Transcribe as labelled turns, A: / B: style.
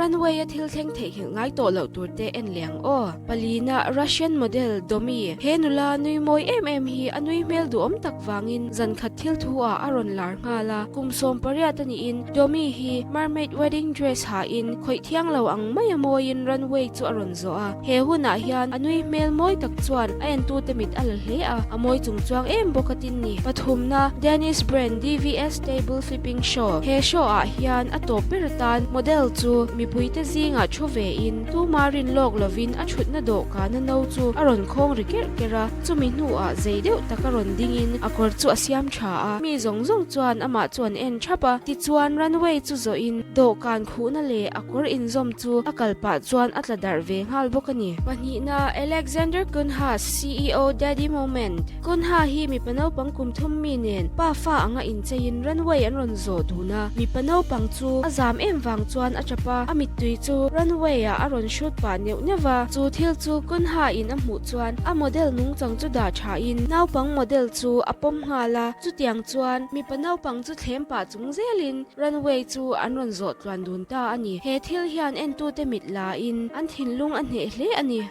A: Runway a thil thleng theihnghilh ngai tawh loh tur te en leh ang aw. Palina, Russian model Domi, he nula nui mawi em em hi a nui hmel duhawm tak vangin zan khat thil thu ah a rawn lar nghal a. Kum 18 a niin Domi hi mermaid wedding dress hain khawih thiang lo ang mai a mawiin runway chu a rawn zawh a. He hunah hian a nui hmel mawi tak chuan a entute mit a la hle a, a mawi chung chuang em bawk a tin ni. Pathumna, Dennis Brand DVS Table Flipping Show, He show ah hian a tawp ber atan model chu mipuite zingah thu vein tuma rin lawk lovin a thutna dawhkana no chu a rawn khawng ri kerh kerh a, chumi hnuah zei deuh tak a rawn dingin a kawr chu a siam tha a, mi zawng zawng chuan amah chu an en thap a, tichuan runway chu zawhin dawhkan khuhna leh a kawr inzawm chu a kal pah chuan a tla darh ve nghal bawk a ni. Pahnihna, Alexander Cunha, CEO Daddy Moment, Cunha hi mipa naupang kum thum mi nen pa fa anga incheiin runway an rawn zawh dun a, mipa naupang chu a zam em vang chuan a tap a, a mittui chu runway ah a rawn hrut pah neuh neuh a, chu thil chu Cunha in a hmuh chuan a model nungchang chu dah tha in naupang model chu a pawm nghal a, chutiang chuan mipa naupang chu thlem pah chung zelin runway chu an rawn zawh tluan dun ta a ni. He thil hian entute mit la in an thinlung a hneh hle a ni.